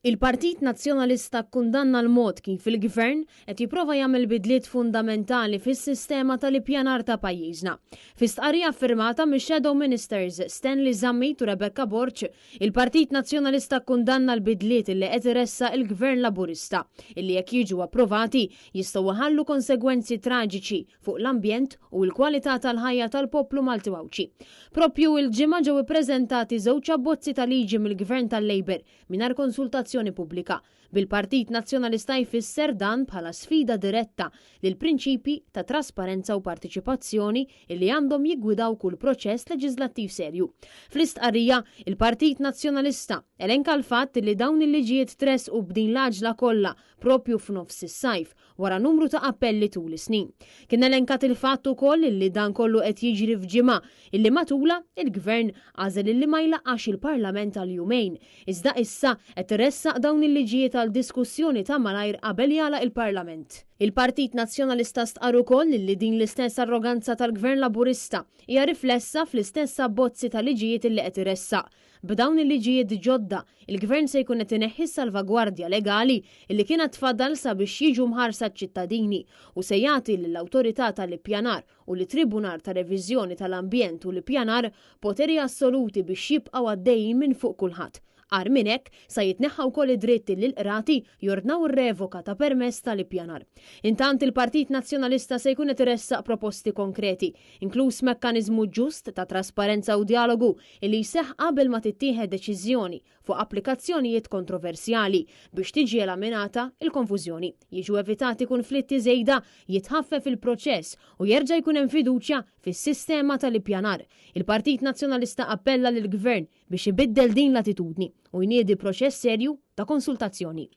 Il-Partit Nazzjonalista kkundanna l-mod kif il-Gvern qed jipprova jagħmel bidliet fundamentali fis-sistema tal-ippjanar ta' pajjiżna. Fi stqarrija ffirmata mix-Shadow Ministers Stanley Zammit u Rebecca Borg, il-Partit Nazzjonalista kkundanna l-bidliet illi qed iressaq il-Gvern Laburista, illi jekk jiġu approvati jistgħu jħallu konsegwenzi traġiċi fuq l-ambjent u l-kwalità tal-ħajja tal-poplu Malti u Għawdxi. Proprju il-Ġimgħa ġew ippreżentati żewġ abbozzi ta' liġi mill-Gvern tal-Labour mingħajr konsultazzjoni pubblika, bil-Partit Nazzjonalista jfisser dan bħala sfida diretta lill-prinċipji ta' trasparenza u partiċipazzjoni li għandhom jiggwidaw kull proċess leġiżlattiv serju. Fl-istqarrija, il-Partit Nazzjonalista elenka l-fatt li dawn il-liġijiet tressqu b'din l-għaġla kollha proprju f'nofs is-sajf wara numru ta' appelli tul is-snin. Kien elenkat il-fatt ukoll illi dan kollu qed jiġri f'ġimgħa illi matulha il-Gvern għażel illi ma jlaqqax il-Parlament għal jumejn, iżda issa qed iressaq dawn il-liġijiet għal diskussjoni ta' malajr qabel jagħlaq il-Parlament. Il-Partit Nazzjonalista stqarr ukoll illi din l-istess arroganza tal-Gvern Laburista hija riflessa fl-istess abbozzi ta' liġijiet illi qed iressaq. B'dawn il-liġijiet ġodda, il-Gvern se jkun qed ineħħi s-salvagwardja legali li kien għad fadal sabiex jiġu mħarsa ċ-ċittadini u se jagħti lill-Awtorità tal-Ippjanar u lit-Tribunar ta' Reviżjoni tal-Ambjent u l-Ippjanar poteri assoluti biex jibqgħu għaddejjin minn fuq kulħadd. Agħar minn hekk, sa jitneħħa wkoll id-dritt li l-qrati jordnaw ir-revoka ta' permess tal-ippjanar. Intant, il-Partit Nazzjonalista se jkun qed iressaq proposti konkreti, inkluż mekkaniżmu ġust ta' trasparenza u djalogu li jseħħ qabel ma tittieħed deċiżjoni fuq applikazzjonijiet kontroversjali biex tiġi elaminata l-konfużjoni, jiġu evitati kunflitti żejda, jitħaffef il-proċess u jerġa' jkun hemm fiduċja fis-sistema tal-ippjanar. Il-Partit Nazzjonalista appella lill-Gvern biex ibiddel din l-attitudni u jniedi proċess serju ta' konsultazzjoni.